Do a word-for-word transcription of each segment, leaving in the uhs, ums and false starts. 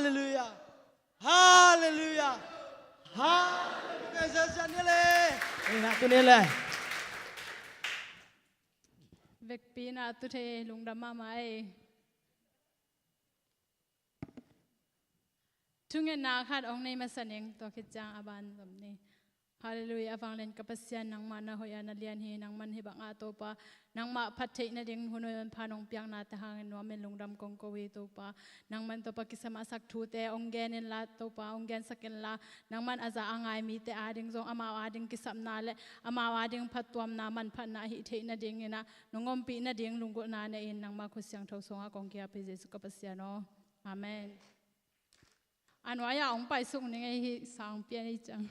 Halleluia. Halleluia. Halleluia. Zazan ni le. Ina tu ni le. Vekpi na tu thei lungdam mahmah ei. Thungetna khat ong nei masa ning, tua khit ciang a ban zom ni. Halleluia, a vanglian ka Pasian, nangmah na hoih a na lian hi, nangman hih bangah Topa, nangmah phat theih nading hun hoih manpha nong piaknate hangin nuamin lungdam kong ko hi Topa. Nangman Topa kisam a sak thute ong gen inla Topa, ong gensak inla, nangman a za a ngai mite ading zong amau ading kisapna le amau ading phattuamna manphatna hih theih nadingin ah nong ompih nading lunggulhna nei in nangmah khut siangtho sungah kong kiap hi Jesu ka Pasian aw. Amen. A nuai-ah ong paisuk ning ei hih sangpi a nei ciang.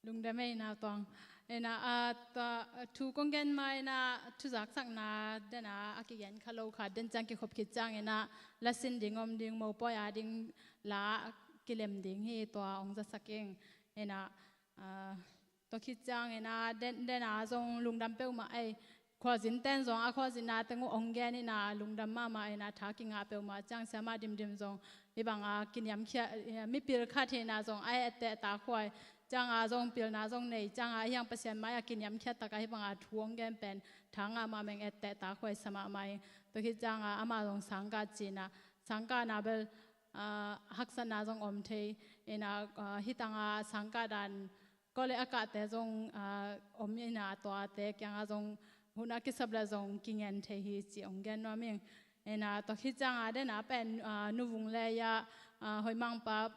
Lungdam ei, Nau Tuang. Ina, a, tua, thu kong gen ma ina, thu zaksakna dena a kigen kha lo kha den ciang kikhop khit ciang ina, la sin ding om ding, mopawi a ding la kilem ding hi tua ong zasak ing. Ina, a, tua khit ciang ina, den, dena zong lungdam peuhmah ei. Khualzin ten zong a khualzinna teng uh ong gen ina lungdam mahmah ina tha kingah peuhmah ciang siama dimdim zong hih banga kiniamkhiat, eh, mipil khat hina zong a etteh takhuai cianga zong pilna zong nei cianga hiang Pasian mai-ah kiniamkhiat taka hih banga thu ong gen pen tha ngah mahmah ing, etteh takhuai sa mahmah ing. Tua khit cianga ama zong sangkah cina, sangkahna bel, ah, haksatna zong om thei ina, ah, hih tanga sangkah dan Kawlei a kahte zong, ah, om ina tuate kianga zong hun a kisap le zong kingen thei hi ci ong gen nuam ing. Ina tua khit cianga dena pen, ah, Nuvung le ya, ah, Hoih Mangpa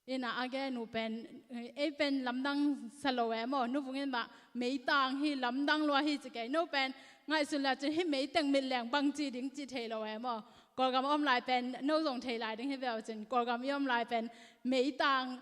ina a gen uh pen, ei pen lamdang sa lo e maw, Nuvung in mah meitang hi, lamdang lua hi ci kei. No pen ngaihsun le cin hih meiteng mitleng bang ci ding ci thei lo e maw. Kawlgam a om lai pen no zong thei lai ding hi veu cin, Kawlgam i om lai pen meitang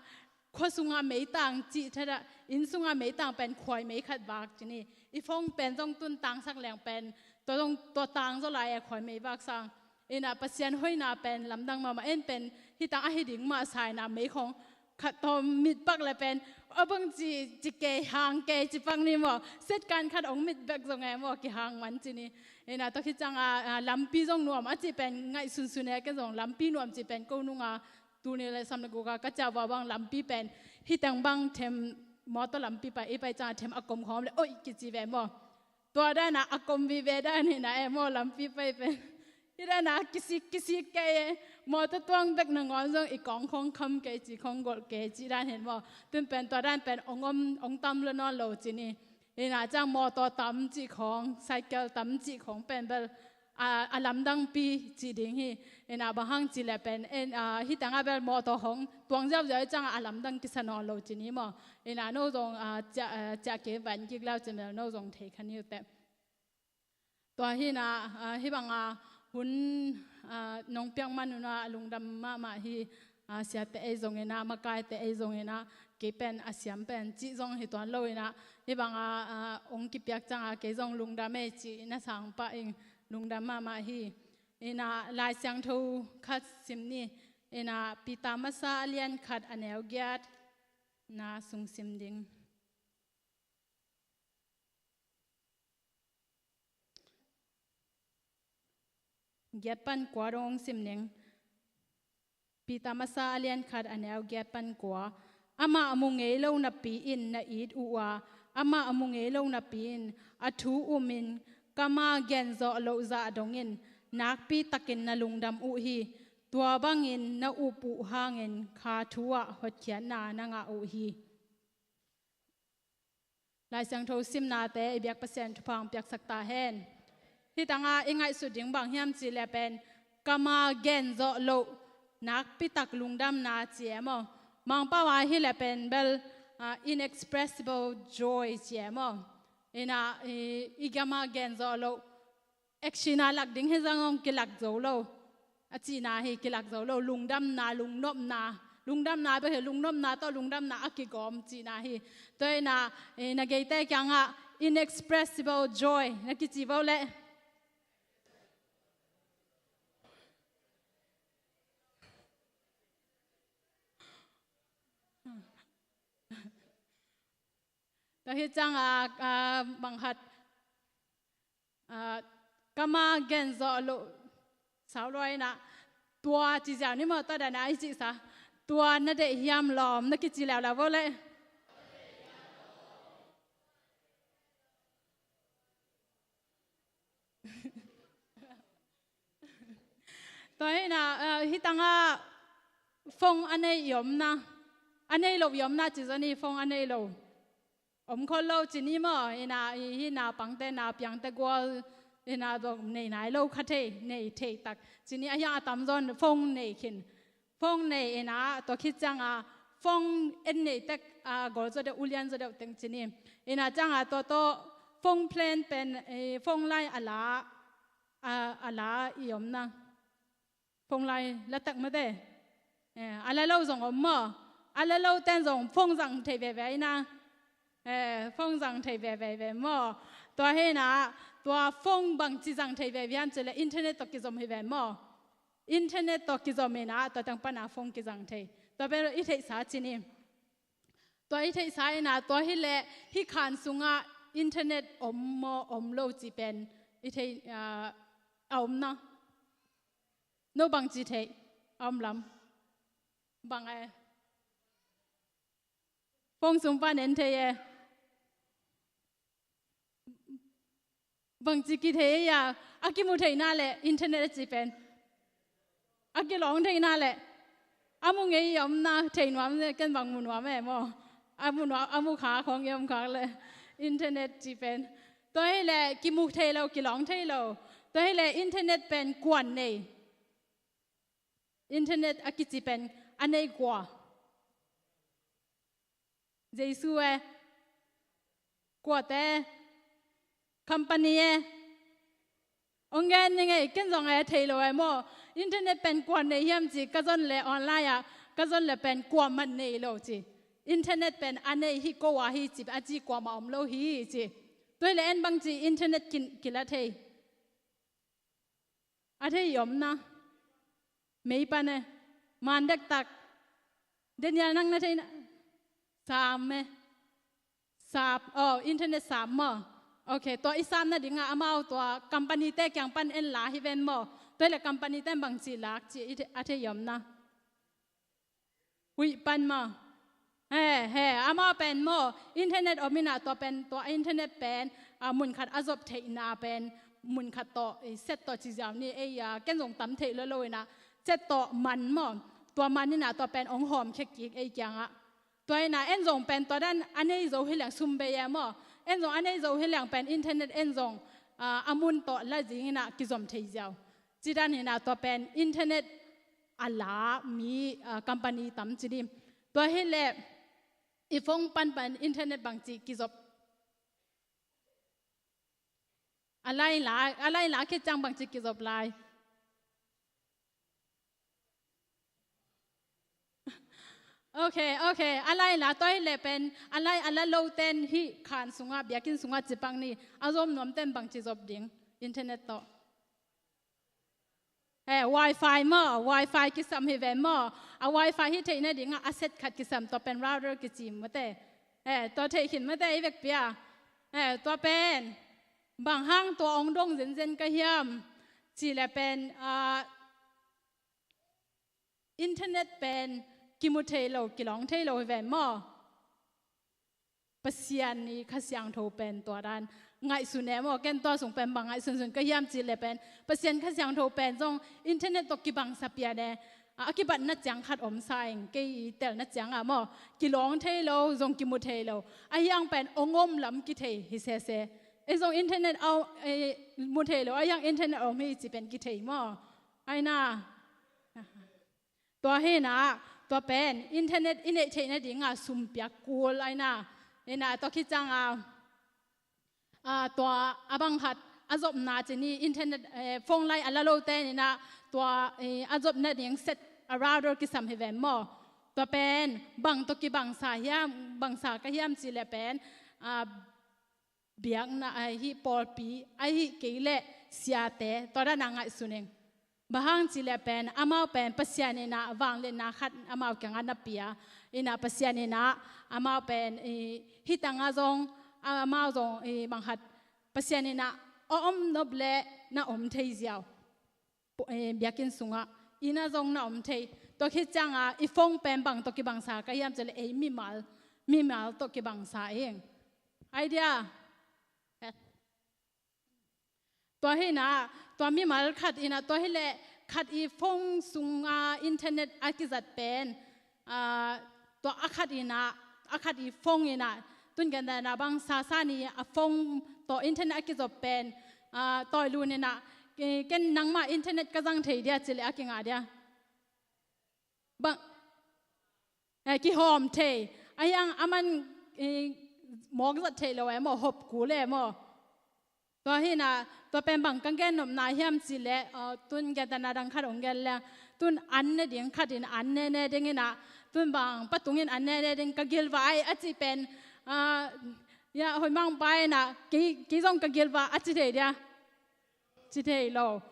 khua sunga meitang cih thadah, inn sunga meitang pen khuai mei khat vak ci ni. I phone pen zong tun tangsak leng pen tua zong tua tang zaw lai e khuai mei vak sang. Ina Pasian hoihna pen lamdang mahmah en pen hih tang ahi ding mah saina mei khong khat tawm mit pak le pen a bang ci, ci kei hang kei ci pak ni maw. Setkan khat ong mit bek zong e maw kihang man ci ni. Ina tua khit cianga, a, lampi zong nuam a ci pen ngaihsunsun e ken zong lampi nuam ci pen ko nunga tuni le sam le guka ka ciah vua bang lampi pen hih teng bang them mawtaw lampi pai i pai cianga them a kom khawm le oih kici ve maw. Tua dana a kom vive dan hina e maw lampi pai pen. Hih dana kisik kisik kei e, mawtaw tuang bek nangawn zong i kawng khawng kham kei ci khawng golh kei ci dan hin maw. Tun pen tua dan pen ong om ong tam lo nawn lo ci ni. Ina ciang mawtaw tam cih khawng, cycle tam cih khawng pen bel a, a lamdangpi cih ding hi. Ina bang hang cih leh pen, en, a, hih tangah bel mawtaw hong tuang ziauziau i ciangah a lamdang kisa nawn lo ci ni maw. Ina no zong, a, ciah, a, ciah kei van kik lau cin bel no zong thei kha ni uh teh. Tua hina, a, hih banga hun, a, nong piak man una a lungdam mahmah hi. A, siate ei zong ina, makaite ei zong ina, kei pen a siam pen cih zong hi tuan lo ina, hih banga, a, ong kipiak cianga kei zong lungdam ei cih na sang pah ing, lungdam mahmah hi. Ina Lai Siangtho khat sim ni, ina Peter Masa a lian khat a neu giat na sung sim ding. Giat pan kua dong sim ning. Peter Masa a lian khat a neu giat pan kua. Amah a mu ngei lo napi in na it uh a, amah a mu ngei lo napi in a thu umin kama gen zawh loh zah dongin nakpi takin na lungdam uh hi. Tua bangin na up uh hangin kha thu ah hotkhiatna na ngah uh hi. Lai Siangtho simnate i biak Pasian thupha hong piaksak ta hen. Hih tanga i ngaihsut ding bang hiam cih leh pen kama gen zawh loh nakpitak lungdamna ci e maw. Mangpau a hi leh pen bel, ah, inexpressible joy ci e maw. Ina i, i kama gen zawh loh action a lak ding hi zong kilak zo lo. A cihna hi kilak zo lo, lungdamna, lungnopna, Lungdamna bek hi, lungnopna tawh lungdamna a kigawm cihna hi. Tua hi-in ah, eh, na geite kiangah inexpressible joy na kici vo leh. Tua hi ciangah, ah, bang khat, ah, kam a gen zawh loh sau lua in ah, tua ci ziau ni maw, tua dan a i cihsa. Tua na deih hiam lawm, na kici leuleu vo leh. Tua hi-in ah, eh, hih tangah phone a nei i omna, a nei lo i omna ci zaw ni, phone a nei lo. Om khol lo ci ni maw, hi-in ah, i, hih naupangte, naupiangte gual, hi-in ah, zong nei nai lo kha thei, nei thei tak. Ci ni, a hiang a tamzaw in phone nei khin. Phone nei in ah, tua khit ciangah, phone en nei tek, ah, gol zaw deuh, ulian zaw deuh teng ci ni. Hi-in ah ciangah tua tawh, phone plan pen, eh, phone line a la, ah, a la i omna. Phone line la tak mate. Eh, a la lo zong om maw. A la lo ten zong phone zang thei veve hi-in ah. Eh, phone zang thei veve ve maw. Tua hi-in ah, tua phone bangci zang thei veve hiam cih leh internet tawh kizom hi ve maw. Internet tawh kizom in ah, tua teng pan ah phone kizang thei. Tua pen i theihsa ci ni. Tua i theihsa in ah, tua hi leh hih khan sungah internet om maw, om lo cih pen i theih, ah, a omna. No bangci theih, a om lam. Bang e. Phone sung pan en thei e. Bangci kithei e a, a kimu theihna leh internet a ci pen. A kilawng theihna leh. A mu ngei i omna thei nuam leh, ken bang mu nuam e maw. A mu nuam, a mu kha khong i om khak leh. Internet ci pen. Tua hi leh kimu thei lo, kilawng thei lo. Tua hi leh internet pen kuan nei. Internet a kici pen a nei kua? Jesu e, kuate, company e. Ong gen ni ngei, ken zong e thei lo e maw. Internet pen kuan nei hiam ci, ka zon leh online ah, ka zon leh pen kuamah nei lo ci. Internet pen a nei hi, ko a hi ci, a ci kuamah om lo hi ci. Tua hi leh en bangci internet kin, kila thei. A thei i omna. Mei pan e. Man dektak. Daniel nang na theihna. Sam e. Sap, oh, internet sap maw. Ok, tua i sap nadingah amau tua company te kiang pan en la hi ven maw. Tua hi leh company ten bangci lak ci i the-, a thei i omna. Huih pan maw. He, he, amau pen maw, internet om in ah tua pen, tua internet pen, ah, mun khat a zop theihna pen, mun khat tawh, eh, set tawh ci ziau ni, ei, ah, ken zong tam theih lo lo in ah, set tawh man maw, tua man in ah tua pen ong hawm khia kik ei kiangah. Tua in ah en zong pen tua dan a nei zo hi leng sum bei e maw, en zong a nei zo hi leng pen internet en zong, ah, a mun tawh la zing in ah kizom thei ziau. Ci dan hi in ah tua pen internet a la mi, ah, company tam ci ni. Tua hi leh i phone pan pan internet bangci kizop. A la in la, a la in la khit ciang bangci kizop lai. Ok, ok. A la in la tua hi leh pen, a la, a la lo ten hih khan sungah, biakinn sungah ci pak ni, a zom nuam ten bangci zop ding, internet tawh. Eh, wifi maw, wifi kisam hi ven maw. A wifi hih theih nadingah a set khat kisam, tua pen router kici mate. Eh, tua theih khin mate i vekpi a. Eh, tua pen. Bang hang tua ong dong zenzen ka hiam. Ci leh pen, ah, internet pen kimu thei lo, kilawng thei lo hi ven maw. Pasian i Kha Siangtho pen tua dan ngaihsun e maw, ken tua sung pen bang ngaihsunsun ka hiam cih leh pen Pasian Kha Siangtho pen zong internet tawh kibangsa pian e. A, a kibatna ciang khat om sa ing, kei i telna ciang ah maw, kilawng thei lo, zong kimu thei lo. A hiang pen ong om lam kithei hi sese. Ei zong internet a, eh, mu thei lo, a hiang internet om hi ci pen kithei maw. Ai na. Tua hi in ah, tua pen internet i neih theih nadingah sum piak kul ai na. Hi in ah, tua khit ciang a, ah, tua a bang khat a zopna ci ni, internet, eh, phone line a la lo ten hi in ah, tua, eh, a zop nading set a router kisam hi ven maw. Tua pen bang tawh kibangsa hiam, bangsa ka hiam cih leh pen, ah, biakna, ah, hih pawlpi, ahih kei leh siate, tua dan a ngaihsun ing. Bang hang cih leh pen, amau pen Pasian in ah vangliatna khat amau kiangah na pia in ah, Pasian in ah amau pen, i, hih tangah zong, amau zong, i, bang khat Pasian in ah a om nop leh na om thei ziau. Pu-, eh, biakinn sungah, inn ah zong na om thei. Tua khit ciangah i phone pen bang tawh kibangsa ka hiam cih leh ei mimal, mimal tawh kibangsa ing. Idea? Tua hi in ah, tua mimal khat in ah, tua hi leh khat i phone sungah internet a kizat pen, ah, tua a khat in ah, a khat i phone in ah, tun gentehna bang Sasa ni a phone tawh internet a kizop pen, ah, Tawi Lun in ah, eh, ken nangmah internet ka zang thei dia cih leh a kingah dia. Bang, eh, kihawm thei. A hiang a man, eh, mawk zat thei lo e maw, hop kul e maw. Tua hi in ah, tua pen bang ka gen nopna hiam cih leh, uh, tun gentehna dang khat hong gen leng, tun an ne ding khat in an ne ne ding in ah, tun bang patung in an ne ne ding ka gilvai a cih pen, uh, ya, hoih mang pai in ah, kei, kei zong ka gilvai a ci thei dia. Ci thei lo.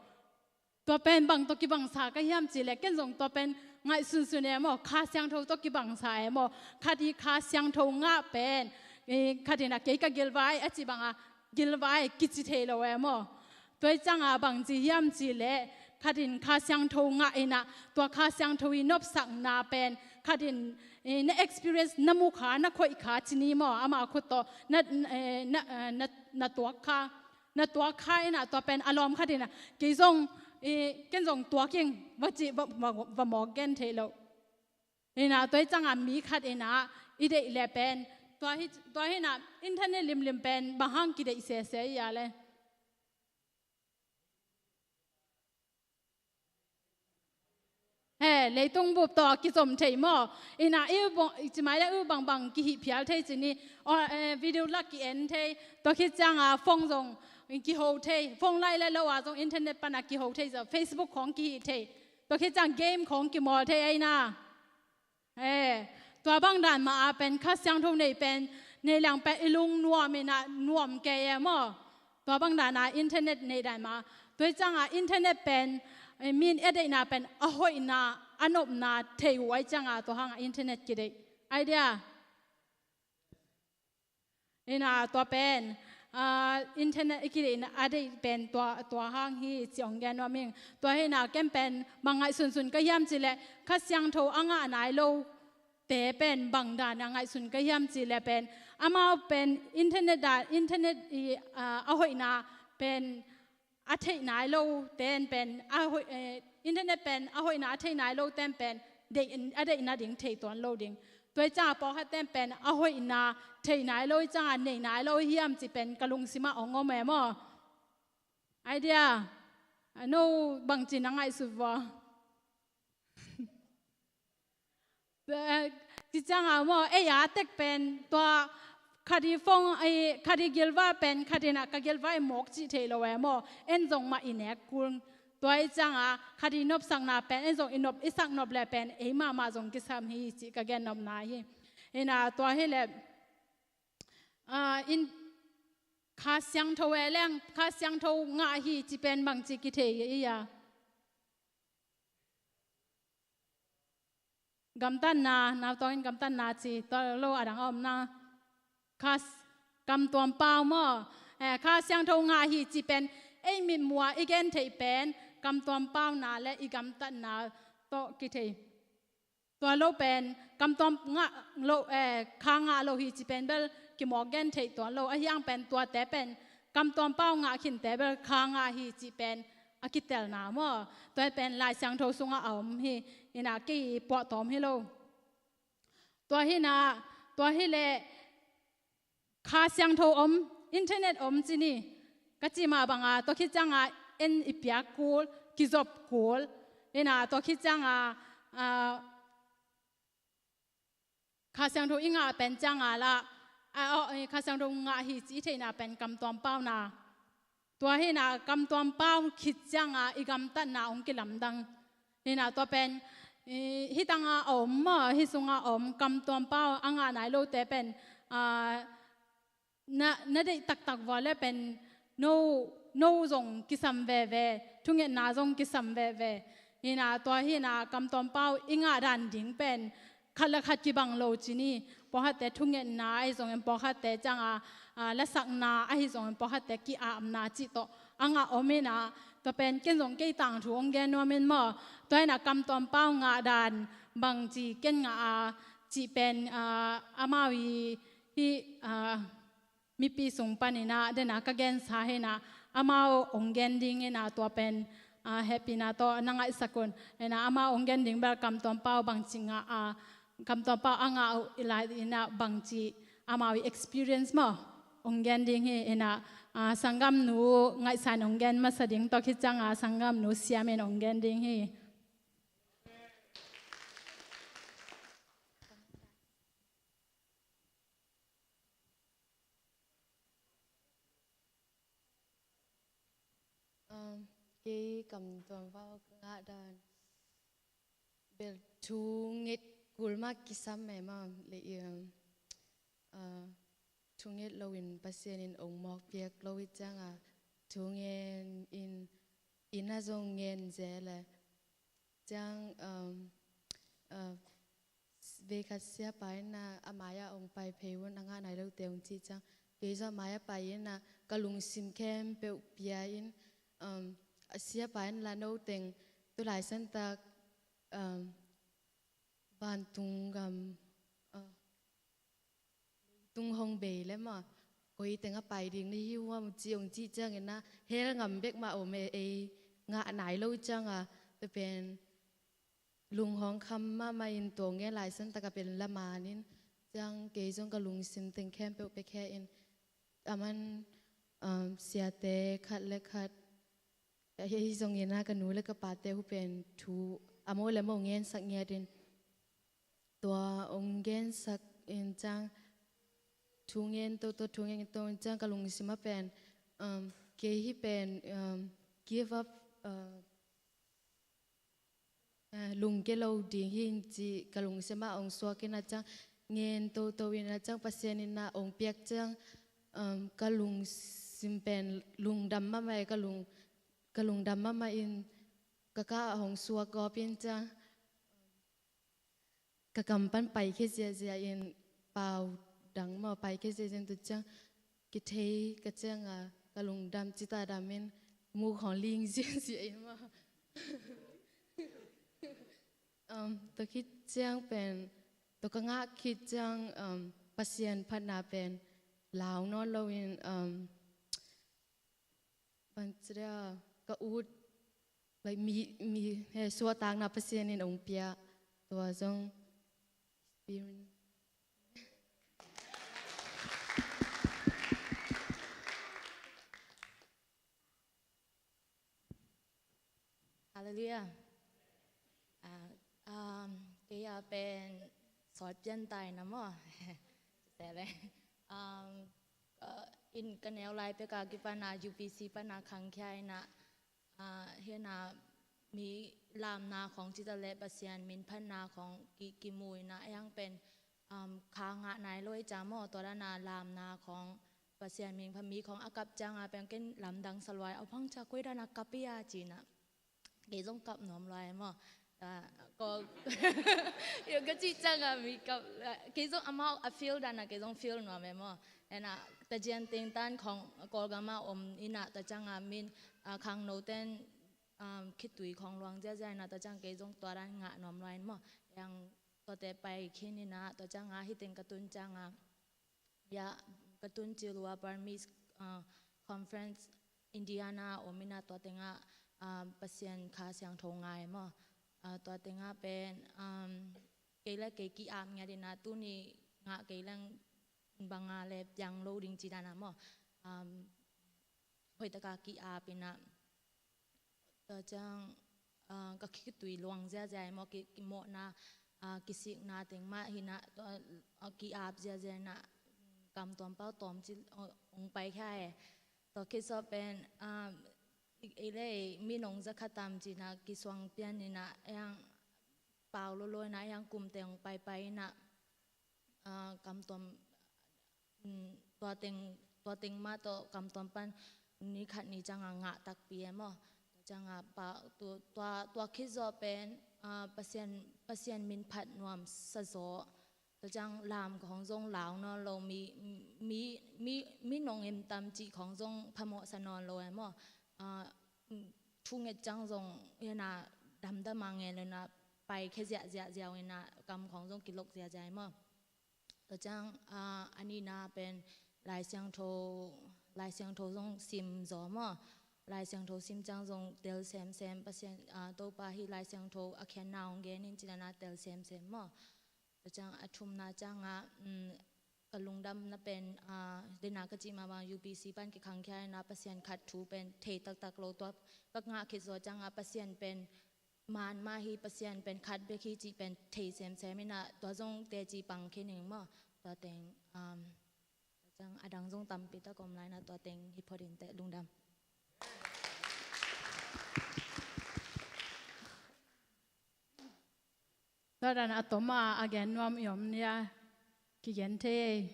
Tua pen bang tawh kibangsa ka hiam cih leh, ken zong tua pen ngaihsunsun e maw, Kha Siangtho tawh kibangsa e maw. Khat i Kha Siangtho ngah pen, eh, khat in ah kei ka gilvai a cih bangah gilvai kici thei lo e maw. Tua hi ciangah bang ci hiam cih leh, khat in Kha Siangtho ngah in ah, tua Kha Siangtho i nopsakna pen khat in, eh, na experience, na mu kha, na khoih kha ci ni maw, ama khut tawh na, eh, na, eh, na, na tuak kha. Na tuak kha in ah, tua pen a lawm khat in ah, kei zong, i, ken zong tuak ing, va ci, va, va, va mawk gen thei lo. In ah, tua hi ciangah mi khat in ah i deih leh pen, tua hi, tua hi in ah internet limlim pen bang hang kideih sese i a leh. He, leitung bup tawh kizom thei maw. In ah i u bang, i ci mai leh u bangbang kihih phial thei ci ni. Aw, eh, video lak ki-en thei. Tua khit ciangah phone zong kiho thei. Phone laih leh lo ah zong internet pan ah kiho thei zaw. Facebook khawng kihih thei. Tua khit ciang game khawng kimawl thei ei na. Eh, tua bang dan mah a pen Kha Siangtho nei pen, nei leng pen i lung nuam in ah nuam kei e maw. Tua bang dan a internet nei dan mah. Tua hi ciangah internet pen, eh, min a deihna pen a hoihna, a nopna thei uh ahih ciangah tua hangah internet kideih. Idea? In ah, tua pen, ah, internet i kideihna a deih pen tua, tua hang hi ci hong gen nuam ing. Tua hi in ah ken pen bang ngaihsunsun ka hiam cih leh Kha Siangtho a ngah nai lo te pen bang dan a ngaihsun ka hiam cih leh pen, amau pen internet dan, internet i, ah, a hoihna pen a theih nai lo ten pen, a hoih, eh, internet pen a hoihna a theih nai lo ten pen, deih, a deih nading thei tuan lo ding. Tua hi ciangah pawlkhat ten pen a hoihna theih nai lo hi ciangah nei nai lo hiam cih pen ka lungsimah hong om e maw. Idea? A no bangci na ngaihsut vua. Eh, ci ciangah maw, ei a tek pen tua khat i phone, ei, khat i gilvai pen khat in ah ka gilvai mawk cih thei lo e maw. En zong mah i nek kul. Tua hi ciangah khat i nopsakna pen en zong i nop, i sak nop leh pen ei mahmah zong kisam hi cih ka gen nopna hi. In ah tua hi leh, ah, in Kha Siangtho e leng, Kha Siangtho ngah hi cih pen bangci kithei hi a. Gamtatna, nautawng in gamtatna ci, tua lo a dang a omna. Kha s-, kamtuam pau maw. Eh, Kha Siangtho ngah hi cih pen, ei mitmuh a i gen theih pen, kamtuam pauna leh i gamtatna tawh kithei. Tua lo pen, kamtuam ngah lo, eh, kha ngah lo hi cih pen bel, kimawk gen theih tuan lo, a hiang pen tuate pen, kamtuam pau ngah khinte bel kha ngah hi cih pen a kitelna maw. Tua hi pen Lai Siangtho sungah a om hi, in ah kei puahtawm hi lo. Tua hi in ah, tua hi leh Kha Siangtho om, internet om ci ni. Ka cih mah bangah, tua khit ciangah en i piak kul, kizop kul. In ah tua khit ciangah, ah, Kha Siangtho i ngah pen ciangah lah, a, aw, eh, Kha Siangtho ngah hi cih i theihna pen kamtuam pauna. Tua hi in ah kamtuam pau khit ciangah i gamtatna hong kilamdang. Hi in ah tua pen Hih tangah a om maw, hih sungah a om Kam Tuam Pau a ngah nai lote pen, na deih taktak vua le pen no, no zong kisam veve, thungetna zong kisam veve. Hi na, tua hi na, Kam Tuam Pau i ngah dan ding pen khat le khat kibang lo ci ni. Pawlkhatte thungetna ahi zongin, pawlkhatte cianga lasakna ahi zongin, pawlkhatte ki-apna cih tawh a ngah om hi na. Tua pen ken zong kei tangthu hong gen nuam in maw. Tua hi na, Kam Tuam Pau ngah dan bangci ken ngah a cih pen amau i hih mipi sung panin ah dena ka gensa hi na, amau hong gen ding hi na, tua pen hehpihna tawh na ngaihsak un. Hi na, amau hong gen ding bel Kam Tuam Pau bangci ngah a, Kam Tuam Pau a ngah uh i lai in ah bangci amau i experience maw hong gen ding hi. Hi na, sanggamnu ngaihsan hong gen masa ding tawh khit cianga sanggamnu Siam in hong gen ding hi. Kei Kam Tuam Pau ka ngah dan bel thu nget kul mah kisam e maw, le i thu nget loin Pasian in ong mawk piak lo i cianga thu ngen in, inn ah zong ngen ze le ciang vei khat siapa in ah a mai-ah ong pai phei un, a ngah nai lote ong cih ciang kei zong a mai-ah pai in ah ka lungsim khempeuh pia in, a siapa in la no teng tulai santak vantung gam tung hong bei le maw, koi teng a pai ding na hi uh hiam ci ong cih ciangin ah hell gam bek mah om e, ei ngah nai lo cianga tua pen lunghong kham mahmah in tua ngen lai santak a pen la man in ciang kei zong ka lungsim teng khempeuh pia khe in, aman siate khat le khat ahi zongin ah ka nu le ka pate uh pen thu a mawh le mawh ngensak ngiat in, tua ong gensak in ciang thu ngen toto, thu ngen toto in ciang ka lungsim ah pen kei hih pen give up, lungke lo ding hi ci ka lungsim ah ong suak in ah ciang ngen toto in ah ciang Pasian in ah ong piak ciang ka lungsim pen lungdam mahmah e, ka lung, ka lungdam mahmah in ka kah ah hong suak gawp in ciang ka kam pan paikhia ziahziah in, pau dang maw paikhia ziahziah in, tua ciang kithei ka cianga ka lungdam cita dam in muk hong ling ziahziah in maw. Tua khit ciang pen tua ka ngah khit ciang Pasian phatna pen lau nawn loin bangci dia ka ut, like, mi, mi he suahtakna Pasian in ong pia, tua zong experience. Halleluiah. Kei a pen sawt pian tai na maw. Sele. In ka neu lai peka kipana U P C pana khangkhia ina, hina mi lamna khong cita le Pasian min phatna khong ki, kimu ina, yang pen kha ngah nai loi ca maw, tua dana lamna khong Pasian min pha mi khong a kap cianga pen ken lamdang sa luai, a phang ca koi dana kap ia cina. Kei zong kap nuam luai maw. Ko ka ci cianga mi kap, kei zong amau a feel dana kei zong feel nuam e maw. Ena tajian tengtan khong Kawlgama om ina ta cianga min khangno ten khitui khong luang ziazia ina ta ciang kei zong tua dan ngah nuam luai maw. Yang tuate pai khin ina ta cianga hiteng ka tun cianga ya ka tun ci lua Burmese conference Indiana om ina tua tenga Pasian kha siangtho ngai maw. Tua tenga pen kei le kei ki-ap ngiat ina tuni ngah kei leng banga le piang lo ding ci dana maw. Hoitaka ki-ap ina tua ciang ka khitui luang ziazia maw, ki, kimawhna kisikna teng mah hina, tua ki-ap ziazia ina Kam Tuam Pau tawm ci ong pai khia e. Tua khit sawh pen ei le ei mi nong za kha tam cina kisuang pian ina, yang pau lolo inah hiang kum teng paipai inah, ah, kamtuam, mm, tua teng, tua teng mah tawh kamtuam pan ni khat ni ciangah ngah takpi e maw. Tua ciangah pa, tu-, tua, tua khit zawh pen, ah, Pasian, Pasian min phat nuam sa zaw. Tua ciang lam khawng zong lau nawn lo, mi, mi, mi, mi nong em tam cih khawng zong phamawhsa nawn lo e maw. Ah, thu nget ciang zong inah damdam a ngen lo inah pai khia ziahziah ziau inah kam khawng zong kilok ziahziah e maw. Tua ciang, ah, a nihna pen Lai Siangtho, Lai Siangtho zong sim zaw maw. Lai Siangtho sim ciang zong tel semsem, Pasian, ah, Topa hih Lai Siangtho a khiatna hong gen in ci-in ah tel semsem maw. Tua ciang a thumna ciangah, um, ka lungdamna pen, ah, dena ka cih mah bang U P C pan kikhangkhia inah Pasian khat thu pen thei taktak lo, tua ka ngah khit zawh ciangah Pasian pen man mah hi, Pasian pen khat bek hi cih pen thei semsem inah tua zong teci pang khin ing maw. Tua teng, um, tua ciang a dang zong tampi tak om lai inah tua teng hi phot inteh, lungdam. Tua dan a tom a a gen nuam i om nia, kigen thei.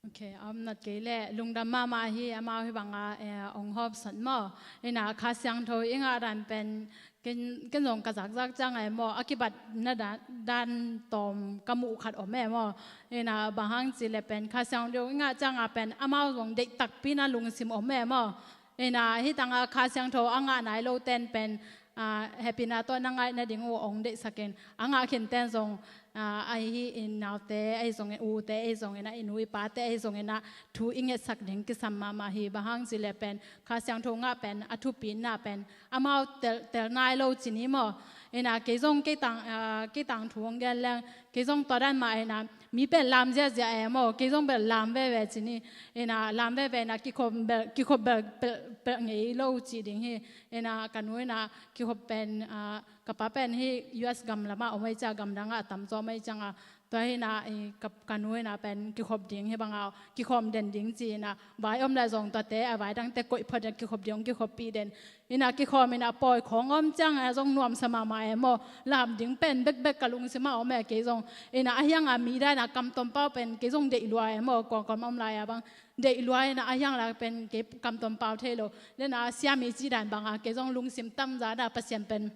Ok, a om nat kei leh lungdam mahmah hi, amau hih bangah, eh, ong hawmsawn maw. Inah Kha Siangtho i ngah dan pen ken, ken zong ka zakzak ciang e maw, a kibatna dan, dan tawm ka muh khat om e maw. Inah bang hang cih leh pen Kha Siangtho i ngah ciangah pen amau zong deih takpi inah lungsim om e maw. Inah hih tangah Kha Siangtho a ngah nai lo ten pen, ah, hehpihna tawh na ngaih nading uh ong deihsak in, a ngah khin ten zong, ah, ahi i naute ahi zongin, ute ahi zongin ah, i nu i pate ahi zongin ah thu i ngetsak ding kisam mahmah hi. Bang hang cih leh pen Kha Siangtho ngah pen a thupina pen amau tel, tel nai lo ci ni maw. Inah kei zong kei tang, ah, kei tang thu hong gen leng, kei zong tua dan mah inah mi pen lam ziahziah e maw, kei zong pen lam veve ci ni. Inah lam veve inah kikhop bel, kikhop bel, bel, bel ngei lo ci ding hi. Inah ka nu inah kikhop pen, ah, ka pa pen hih U S gam lamah om ei ciah, gam dangah a tam zaw om ei ciangah, tua hi inah, i, ka, ka nu inah pen kikhop ding hih bangah kikhawm den ding ci inah, vai om leh zong tuate a vai dangte koih phot inah kikhop ding hong kikhoppih den. Inah kikhawm inah pawi khawng om ciangah zong nuamsa mahmah e maw. Lam ding pen bekbek ka lungsim ah om e kei zong. Inah a hiangah mi dan a kamtuam pau pen kei zong deih lua e maw, kuangkuam om lai a bang deih lua inah a hiang lak pen kei kamtuam pau thei lo. Dena siami cih dan bangah kei zong lungsim tamza inah Pasian pen,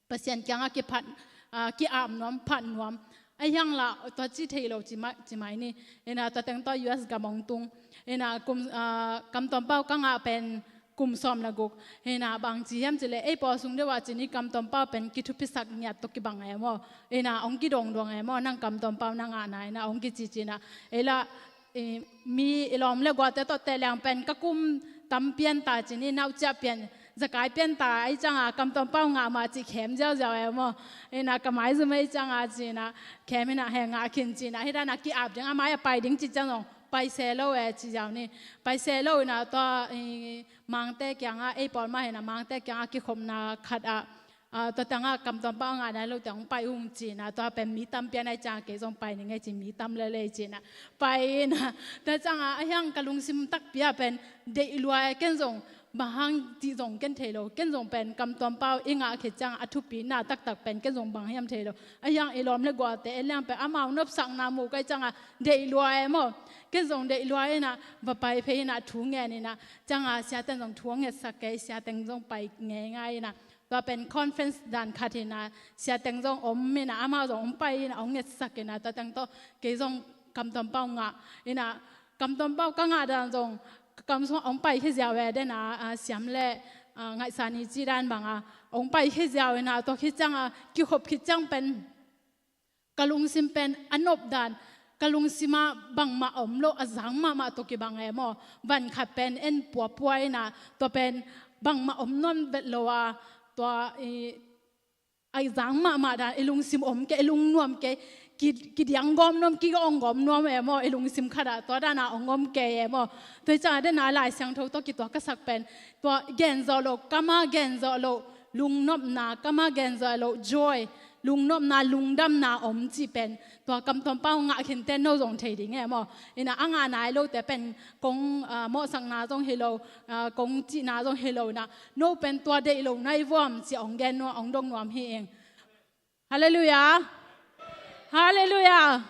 Pasian kiangah kiphat, ah, ki-ap nuam, phat nuam. A hiang lah tua ci thei lo ci mai, ci mai ni. Inah tua teng tawh U S gam ong tung. Inah kum, ah, kamtuam pau ka ngah pen kum sawm le guk. Inah bang ci hiam cih leh ei pawl sung deuh ah ci ni, kamtuam pau pen kithupisak ngiat tawh kibang e maw. Inah ong kidongdong e maw, nang kamtuam pau na ngah na inah ong kici ci inah. Ei lah, i, mi i lawm le guate tawh teh leng pen ka kum tam pian ta ci ni, nauciah pian, zakai pian ta ei ciangah kamtuam pau ngah mah ci khem ziauziau e maw. Inah ka maizum ei ciangah ci inah khem inah he ngah khin ci inah, hih dan a ki-ap ding, a mai a pai ding ci ciang zong pai se lo e ci ziau ni. Pai se lo inah tua, i, Mangte kiangah, ei pawl mah hi inah Mangte kiangah kikhopna khat ah, ah, tua tangah kamtuam pau a ngah nai lo teng hong pai ung ci inah, tua pen mi tam pian ei ciangah kei zong pai ning ei ci, mi tam lel ei ci inah pai inah. Tua ciangah a hiang ka lungsim takpi ah pen deih lua e, ken zong bang hang cih zong ken thei lo, ken zong pen kamtuam pau i ngah khit ciangah a thupina taktak pen ken zong bang hiam thei lo. A hiang i lawm le guate en leng pen amau nopsakna muh ka hih ciangah deih lua e maw. Ken zong deih lua inah va pai phei inah thu ngen inah, ciangah siaten zong thu hong ngetsak kei, siateng zong pai ngeingai inah. Tua pen conference dan khat inah, siateng zong om inah, amau zong hong pai inah hong ngetsak inah, tua teng tawh kei zong kamtuam pau ngah inah, kamtuam pau ka ngah dan zong ka kam sungah hong pai khia ziau e, dena, ah, siam le, ah, ngaihsa ni cih dan bangah hong pai khia ziau inah, tua khit ciangah kikhop khit ciang pen ka lungsim pen a nop dan, ka lungsim ah bangmah om lo, a zang mahmah tawh kibang e maw. Van khat pen en puapua inah, tua pen bangmah om nawn vet lo a, tua i, a zang mahmah dan, i lungsim om kei, i lungnuam kei, ki, kidiang gawm nuam, ki-ong gawm nuam e maw, i lungsim khat ah tua dan a ong om kei e maw. Tua hi ciangah dena Lai Siangtho tawh kituak ka sak pen, tua gen zawh loh, kam ah gen zawh loh lungnopna, kam ah gen zawh loh joy, lungnopna, lungdamna om cih pen tua kamtuam pau ngah khinte no zong thei ding e maw. Ina a ngah nai lote pen kong, ah, mawhsakna zong hi lo, ah, kong cihna zong hi lo ina no pen tua deih lo nai vuam ci ong gen nuam, ong dong nuam hi ing. Halleluiah. Halleluiah.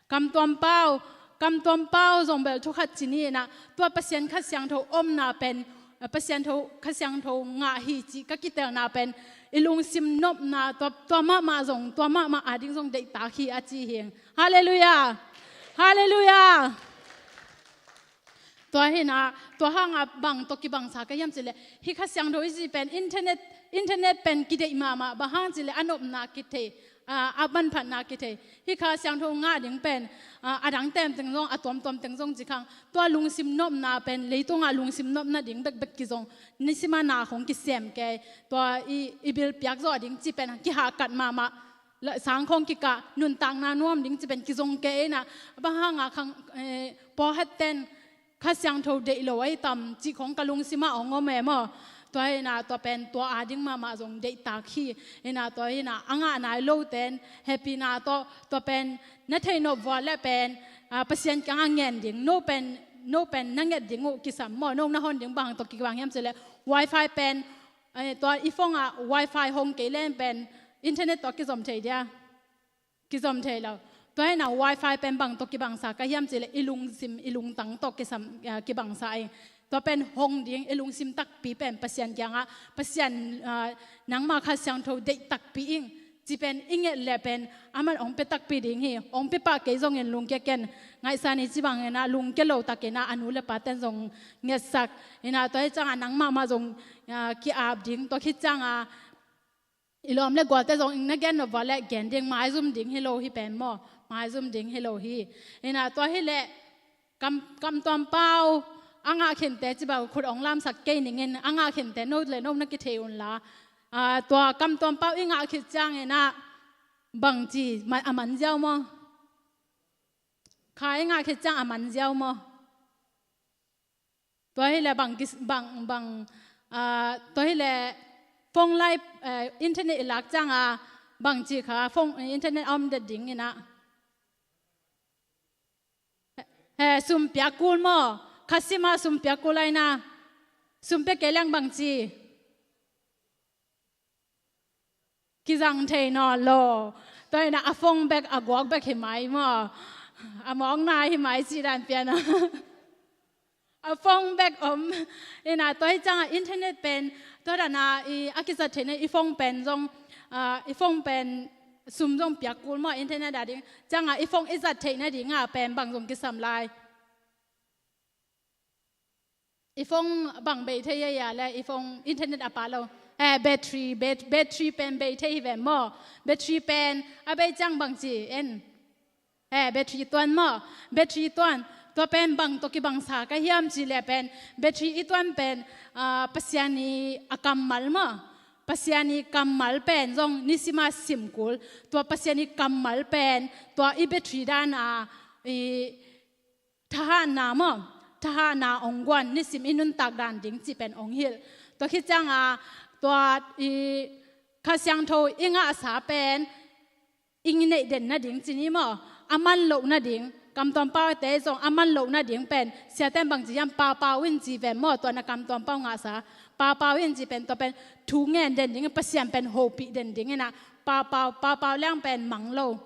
Kamtuam pau, kamtuam pau zong bel thu khat ci ni ina tua Pasian Kha Siangtho omna pen, Pasian tho, Kha Siangtho ngah hi cih ka kitelna pen i lungsim nopna tua, tua mahmah zong, tua mahmah ading zong deihtak hi a ci hi ing. Halleluiah. Halleluiah. Tua hi ina, tua hanga bang tawh kibangsa ka hiam cih leh hih Kha Siangtho i cih pen internet, internet pen kideih mahmah, bang hang cih leh a nopna kithei, ah, a manphatna kithei. Hih Kha Siangtho ngah ding pen, ah, a dang tem teng zong, a tuamtuam teng zong ci khang. Tua lungsim nopna pen leitungah lungsim nopna ding bekbek kizong, nisima na khong kisem kei. Tua i, i bil piak zawh ding cih pen kihahkat mahmah. La, sang khong kikah, nuntakna nuam ding cih pen kizong kei ina, bang hanga khang, eh, pawlkhat ten Kha Siangtho deih lo ahi tam cih khong ka lungsimah ong om e maw. Tua hi ina tua pen tua ading mahmah zong deihtak hi. Ina tua hi ina a ngah nai loten hehpihna tawh tua pen na theih nop vua leh pen, ah, Pasian kiangah ngen ding, no pen, no pen na nget ding uh kisam maw, no na hon ding bang tawh kibang hiam cih leh wifi pen, eh, tua i phone ah wifi hong kei leng pen internet tawh kizom thei dia. Kizom thei lo. Tua hi ina wifi pen bang tawh kibangsa ka hiam cih leh i lungsim, i lungtang tawh kisam, ah, kibangsa ing. Tua pen hong ding, i lungsim takpi pen Pasian kiangah, Pasian, ah, nangma Kha Siangtho deih takpi ing. Cih pen i nget leh pen aman ong pia takpi ding hi. Ong pia pah kei zongin lungkia ken. Ngaihsa ni ci bang ina lungkia lo tak ina a nu le pa ten zong ngetsak. Ina tua hi cianga nang mahmah zong, ah, ki-ap ding. Tua khit cianga i lawm le gualte zong ing na gen nop vua leh gen ding, maizum ding hi lo hi pen maw. Maizum ding hi lo hi. Ina tua hi leh kam, kamtuam pau a ngah khinte ci bang khut ong lamsak kei ning in a ngah khinte no le no na kithei un la. Ah, tua kamtuam pau i ngah khit ciang ina bangci, ma-, a man ziau maw? Kha i ngah khit ciang a man ziau maw? Tua hi leh bang kis-, bang, bang, ah, tua hi leh phone lai, eh, internet i lak cianga bangci kha phone, eh, internet a om det ding ina. Eh, sum piak kul maw? Kha sima sum piak kul a ina. Sum pia kei leng bangci. Kizang thei nawn lo. Tua ina a phone bek, a guak bek hi mai maw? A mawkna hi mai cih dan pian a. A phone bek om. Ina tua hi cianga internet pen, tua dana i, a kizat theihna i phone pen zong, ah, i phone pen sum zong piak kul maw internet a ding. Cianga i phone i zat theihna dinga pen bang zong kisam lai. I phone bang bei thei ia ia le, i phone internet a pha lo. Eh, battery, bat-, battery pen bei thei hi ve maw. Battery pen a bei ciang bangci en. Eh, battery tuan maw. Battery tuan. Tua pen bang tawh kibangsa ka hiam cih leh pen battery i tuan pen, ah, Pasian i a kammal maw. Pasian i kammal pen zong nisima sim kul. Tua Pasian i kammal pen tua i battery dana i thahatna maw, thahatna ong guan, nisim i nuntak dan ding cih pen ong hilh. Tua khit cianga tua i Kha Siangtho i ngahsa pen i neih den nading ci ni maw, a man loh nading, kamtuam paute zong a man loh nading pen siaten bangci hiam, paupau in ci pen maw, tua na kamtuam pau ngahsa, paupau in ci pen tua pen thu ngen den ding, Pasian pen hopih den ding ina, paupau, paupau leng pen mang lo.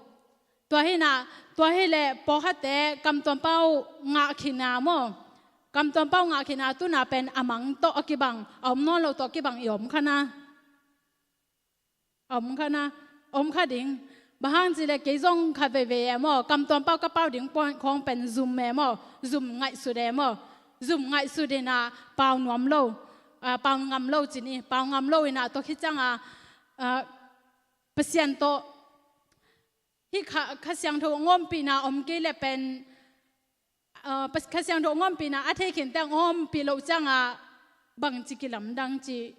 Tua hi ina, tua hi leh pawlkhatte kamtuam pau ngah khin a maw. Kamtuam pau ngah khin a tu ina pen a mang tawh a kibang, a om nawn lo tawh a kibang i om kha na. A om kha na, om kha ding. Bang hang cih leh kei zong khat veivei e maw. Kamtuam pau ka pau ding puan khawng pen zum e maw. Zum ngaihsut e maw. Zum ngaihsut ina pau nuam lo. Ah, pau ngam lo ci ni, pau ngam lo ina tua khit cianga, ah, Pasian tawh hih Kha, Kha Siangtho a ngompihna om kei leh pen, ah, Kha Siangtho a ngompihna a thei khin teng a ngompih loh cianga bangci kilamdang ci.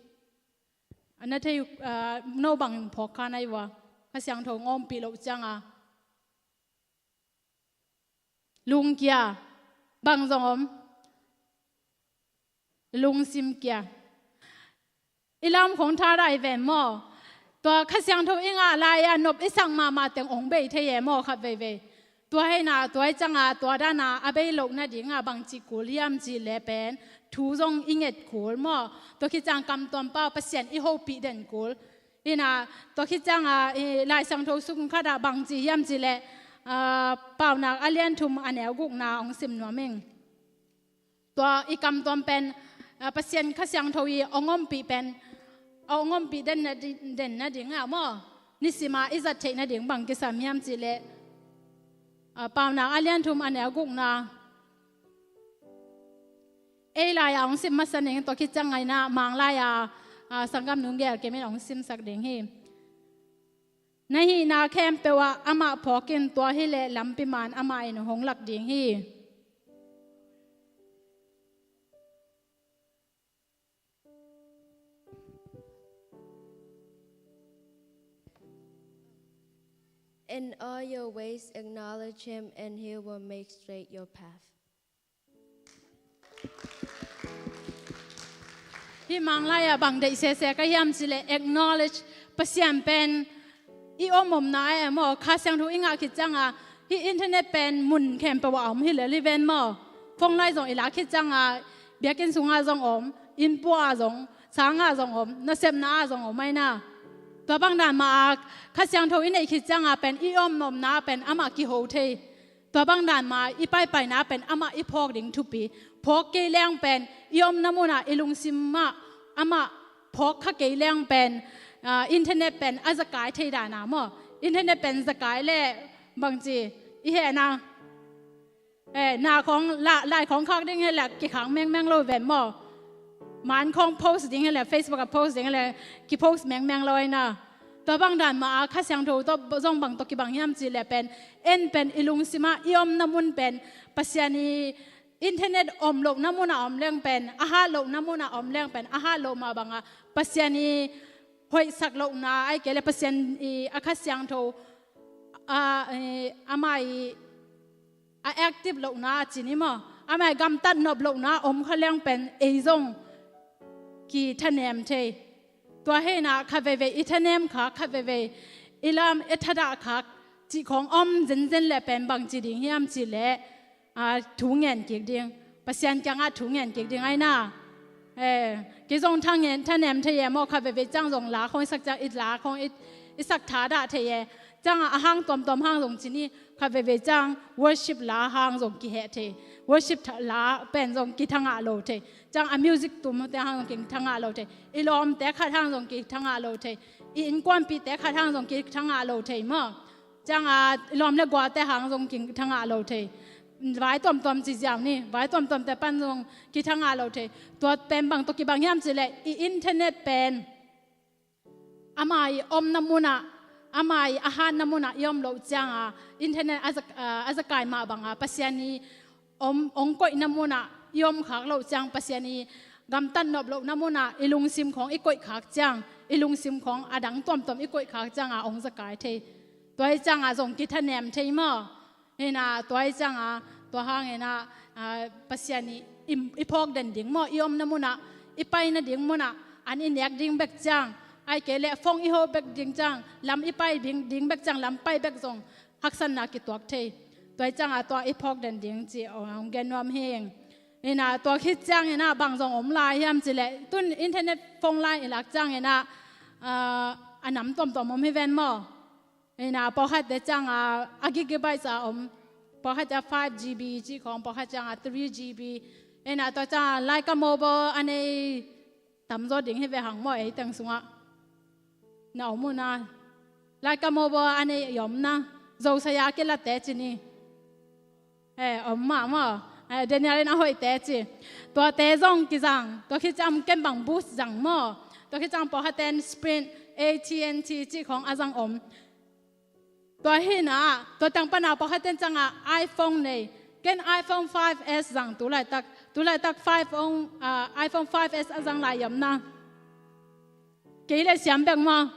A na thei, ah, no bang phawk kha na hi ua. Kha Siangtho a ngompih loh cianga lungkia, bang zong om. Lungsim kia. I lam khong thadah hi ven maw. Tua Kha Siangtho i ngah lai-a nop i sak mahmah teng hong bei thei e maw, khat veivei. Tua hi-in ah, tua hi ciangah, tua dan a a bei loh nadingah bangci kul hiam cih leh pen thu zong i nget kul maw. Tua khit ciang kamtuam pau Pasian i hopih den kul. Hi-in ah, tua khit ciangah, i Lai Siangtho sung khatah bangci hiam cih leh, ah, Paunak a lian thum a neu gukna hong sim nuam ing. Tua i kamtuam pen, ah, Pasian Kha Siangtho i hong ompih pen, hong ompih den na di-, den nadingah maw, nisima i zat theih nading bang kisam hiam cih leh, ah, Paunak a lian thum a neu gukna. Ei lai-a hong sim masa ning, tua khit ciangah in ah Mang lai-a, ah, sanggam nunggel kemin hong simsak ding hi. Na hihna khempeuh ah amah phawk in, tua hi leh lampi man amah in hong lak ding hi. In all your ways acknowledge him, and he will make straight your path. Hih Mang lai-ah bang deih sese ka hiam cih leh acknowledge Pasian pen i om omna e maw, Kha Siangtho i ngah khit ciangah, hih internet pen mun khempeuh ah om hi lel hi ven maw. Phone line zong i lak khit ciangah, biakinn sungah zong om, innpua ah zong, sangah zong om, nasepna ah zong om ahi na. Tua bang dan mah a Kha Siangtho i neih khit ciangah pen i om omna pen amah kiho thei. Tua bang dan mah i paipaina pen amah i phawk ding thupi. Phawk kei leng pen i omna munah i lungsim mah amah phawk kha kei leng pen, ah, internet pen a zakai thei dan a maw. Internet pen zakai leh bangci i hehna. Eh, na khawng la, lai khawng khak ding hi leh kikhak mengmeng lo ven maw. Man khawng post ding hi leh, Facebook ah post ding hi leh kipost mengmeng lo ahi na. Tua bang dan mah a Kha Siangtho tawh zong bang tawh kibang hiam cih leh pen, en pen i lungsim ah i omna mun pen Pasian i internet om lohna munah om leng pen, a hat lohna munah om leng pen, a hat loh mah bangah Pasian i hoihsak lohna, ahih kei leh Pasian i a Kha Siangtho, a, i, amah i a active lohna a ci ni maw, amah i gamtat nop lohna om kha leng pen ei zong kithanem thei. Tua hi-in ah khat veivei i thanem khak, khat veivei i lam i thadah khak cih khawng om zenzen leh pen bangci ding hiam cih leh, ah, thu ngen kik ding. Pasian kiangah thu ngen kik ding ahi na. Eh, kei zong tha ngen, thanem thei e maw, khat veivei ciang zong la khawng i sak ciang, i la khawng i, i sak thadah thei e. Ciangah a hang tuamtuam hang zong ci ni, khat veivei ciang worship la hang zong kiheh thei. Worship tha-, la pen zong kithangah lo thei. Ciang a music tumte hang zong kithangah lo thei. I lawmte khat hang zong kithangah lo thei. I innkuanpihte khat hang zong kithangah lo thei maw. Ciangah i lawm le gualte hang zong kithangah lo thei. Vai tuamtuam ci ziau ni, vai tuamtuamte pan zong kithangah lo thei. Tua pen bang tawh kibang hiam cih leh i internet pen ama i omna munah, ama i a hatna munah i om loh ciangah, internet a zak-, a zakai mah bangah Pasian i om, hong koihna munah i om khak loh ciang, Pasian i gamtat nop lohna munah i lungsim khawng i koih khak ciang, i lungsim khawng a dang tuamtuam i koih khak ciangah hong zakai thei. Tua hi ciangah zong kithanem thei maw. Hi-in ah tua hi ciangah, tua hangin ah, ah, Pasian i, i, i phawk den ding maw, i omna munah, i paina ding munah an i nek ding bek ciang, ahih kei leh phone i ho bek ding ciang, lam i pai ding, ding bek ciang, lam pai bek zong haksatna kituak thei. Tua hi ciangah tua i phawk den ding ci, oh, hong gen nuam hi ing. Hi-in ah tua khit ciangin ah bang zong om lai hiam cih leh, tun internet phone line i lak ciangin ah, ah, a nam tuamtuam om hi ven maw. Hi-in ah pawlkhatte ciangah a gigabytes a om, pawlkhat ciang five G B cih khawng, pawlkhat ciangah three G B. Hi-in ah tua ciangah Lyca Mobile a nei tamzaw ding hi ve hang maw, ei teng sungah. Na om uh na. Lyca Mobile a nei i om na. Zo saya kilate ci ni. Eh, om mah maw. Eh, Daniel in a hoihte ci. Tuate zong kizang. Tua khit ciang ken bang Boost zang maw. Tua khit ciang pawlkhatten Sprint, A T and T cih khawng a zang om. Tua hi-in ah, tua teng pan a pawlkhatten ciangah iPhone nei. Ken iPhone five S zang tu laitak. Tu laitak five ong, ah, iPhone five S a zang lai i om na. Kei leh siam bek maw.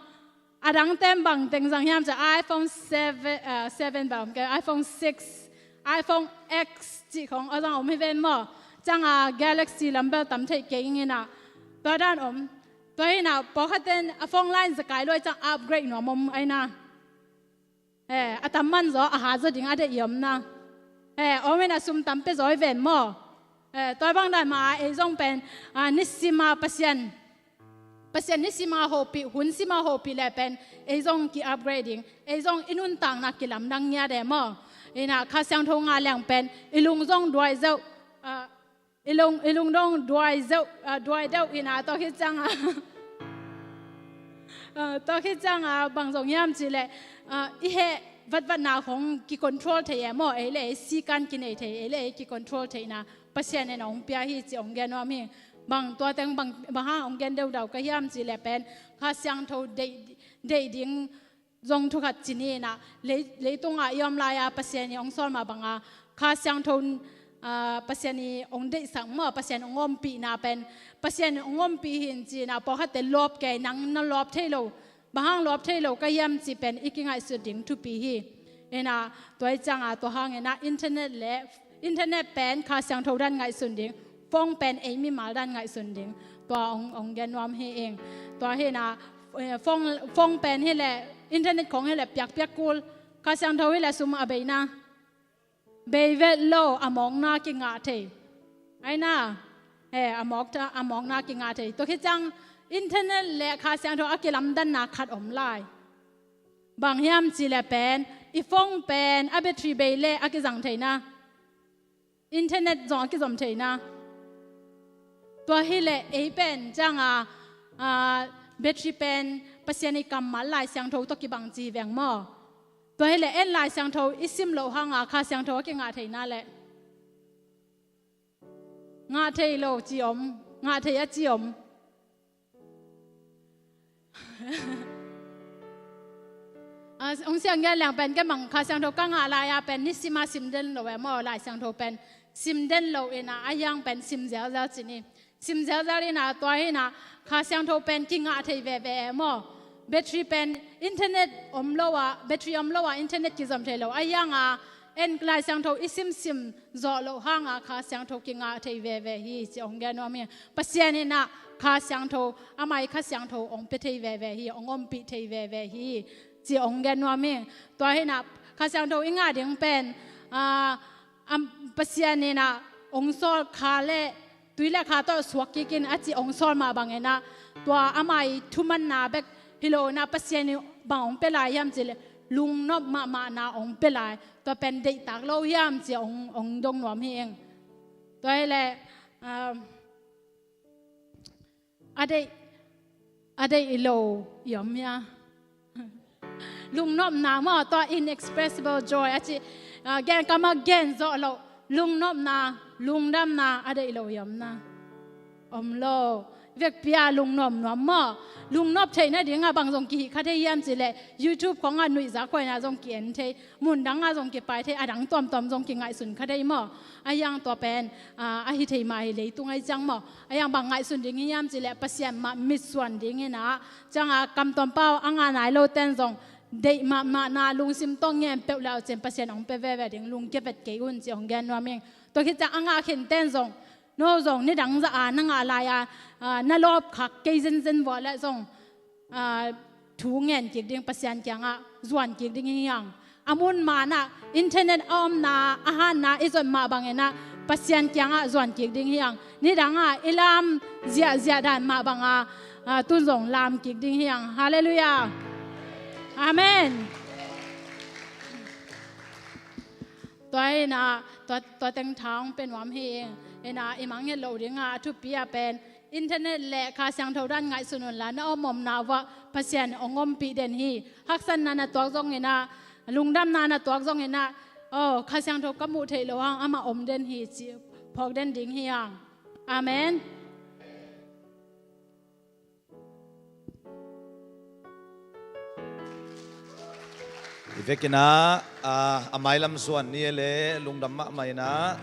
A dangte bang teng zang hiam cih leh iPhone seven, ah, seven bang om kei, iPhone six, iPhone X cih khawng a zang om hi ven maw. Ciangah Galaxy lam bel tam thei kei ing in ah. Tua dan om. Tua hi na, pawlkhat ten a phone line zakai luai ciang upgrade nuam om ai na. Eh, a tam man zaw a hat zaw ding a deih i om na. Eh, om hi na, sum tam pia zaw i ven maw. Eh, tua bang dan mah ei zong pen, ah, nisima Pasian, Pasian nisima hopih, hun sima hopih leh pen ei zong ki upgrade ding, ei zong i nuntakna kilamdang ngiat e maw. Hi na, Kha Siangtho ngah leng pen i lung zong duai zeuh, ah, i lung, i lung dong duai zeuh, ah, duai deuh hi na, tua khit ciang a, ah, tua khit ciang a bang zong hiam cih leh, ah, i heh vatvatna khong ki control thei e maw, ei le ei sikan kinei thei, ei le ei ki control theihna Pasian in hong pia hi ci hong gen nuam hi. Bang tua teng bang, bang hang hong gen deudau ka hiam cih leh pen Kha Siangtho deih, deih ding zong thu khat ci ni na, lei, leitung a i om lai a Pasian i hong sawl mah bang a Kha Siangtho, ah, Pasian i hong deihsak maw, Pasian hong ompihna pen, Pasian hong ompih hi in ci na, pawlkhat te lawp kei, nang na lawp thei lo, bang hang lawp thei lo ka hiam cih pen i kingaihsut ding thupi hi. Hi na, tua hi ciang a, tua hang hi na, internet le, internet pen Kha Siangtho dan ngaihsun ding, phone pen ei mimal dan ngaihsun ding. Tua hong, hong gen nuam hi ing. Tua hi na, eh, phone, phone pen hi leh, internet khong hi leh piakpiak kul. Kha Siangtho hi leh sum a bei na. Bei vet lo, a mawkna kingah thei. Ai na, eh, a mawk ta, a mawkna kingah thei. Tua khit ciang internet le Kha Siangtho a kilamdanna khat om lai. Bang hiam cih leh pen, i phone pen a battery bei leh a kizang thei na. Internet zong a kizom thei na. Tua hi leh ei pen ciang a, ah, battery pen Pasian i kammal Lai Siangtho tawh kibang ci hi veng maw. Tua hi leh en Lai Siangtho i sim loh hang a Kha Siangtho a kingah thei na leh. Ngah thei lo ci om, ngah thei a ci om. Ah, hong siang gen leng pen, ken bang Kha Siangtho ka ngah lai a pen, nisima sim den lo e maw, Lai Siangtho pen. Sim den lo hi na, a hiang pen sim zelzel ci ni. Sim zelzel hi na, tua hi na, Kha Siangtho pen kingah thei veve e maw. Battery pen, internet om lo a, battery om lo a, internet kizom thei lo. A hiang a, en Lai Siangtho i simsim zawh loh hang a Kha Siangtho kingah thei veve hi ci hong gen nuam hi. Pasian in a Kha Siangtho, ama i Kha Siangtho hong pia thei veve hi, hong ompih thei veve hi ci hong gen nuam hi. Tua hi na Kha Siangtho i ngah ding pen, ah, am, Pasian in a hong sawl kha le tui le kha tawh suak kik in a ci hong sawl mah bang in a, tua ama i thumanna bek hi lo in a, Pasian in bang hong pia lai hiam cih leh lungnop mahmahna hong pia lai. Tua pen deihtak lo hiam ci hong, hong dong nuam hi ing. Tua hi leh, um, a deih, a deih lo i om hia? Lungnopna maw, tua inexpressible joy a ci, ah, gen kam a gen zawh loh, lungnopna, lungdamna a deih lo i om na. Om lo. Vekpi a lungnop nuam maw. Lungnop theihna ding a bang zong kihih kha thei hiam cih leh YouTube khong a nuihza khuaina zong ki-en thei. Mun dang a zong kipai thei, a dang tuamtuam zong kingaihsun kha thei maw. A hiang tua pen, ah, a hi thei mah hi leitung a hi ciang maw. A hiang bang ngaihsun ding hiam cih leh Pasian mah mitsuan ding hi na. Ciang a kam tuam pau a ngah nai lo ten zong deih mahmahna lungsim tawh ngen peuh le uh cin Pasian hong pia veve ding, lungkia vet kei un ci hong gen nuam ing. Tua khit ciang a ngah khin ten zong, no zong nidang zah a na ngah lai a, ah, na lawp khak kei zenzen vawh leh zong, ah, thu ngen kik ding, Pasian kiangah zuan kik ding hi hang. A mun man ah internet a omna, a hatna i zon mah bang in a Pasian kiangah zuan kik ding hi hang. Nidang a i lam ziahziah dan mah bang a, ah, tun zong lam kik ding hi hang. Halleluiah. Amen. Tua hi na, tua, tua teng tha hong pia nuam hi ing. Hi na, i mangngilh loh ding a, a thupi a pen internet le Kha Siangtho dan ngaihsun un la, na om omna uah Pasian hong ompih den hi. Haksatna na tuak zong in a, lungdamna na tuak zong in a, oh, Kha Siangtho ka muh theih loh hang amah om den hi ci phawk den ding hi hang. Amen. I vekin a, a, a mailam zuan ni le lungdam mahmah in a,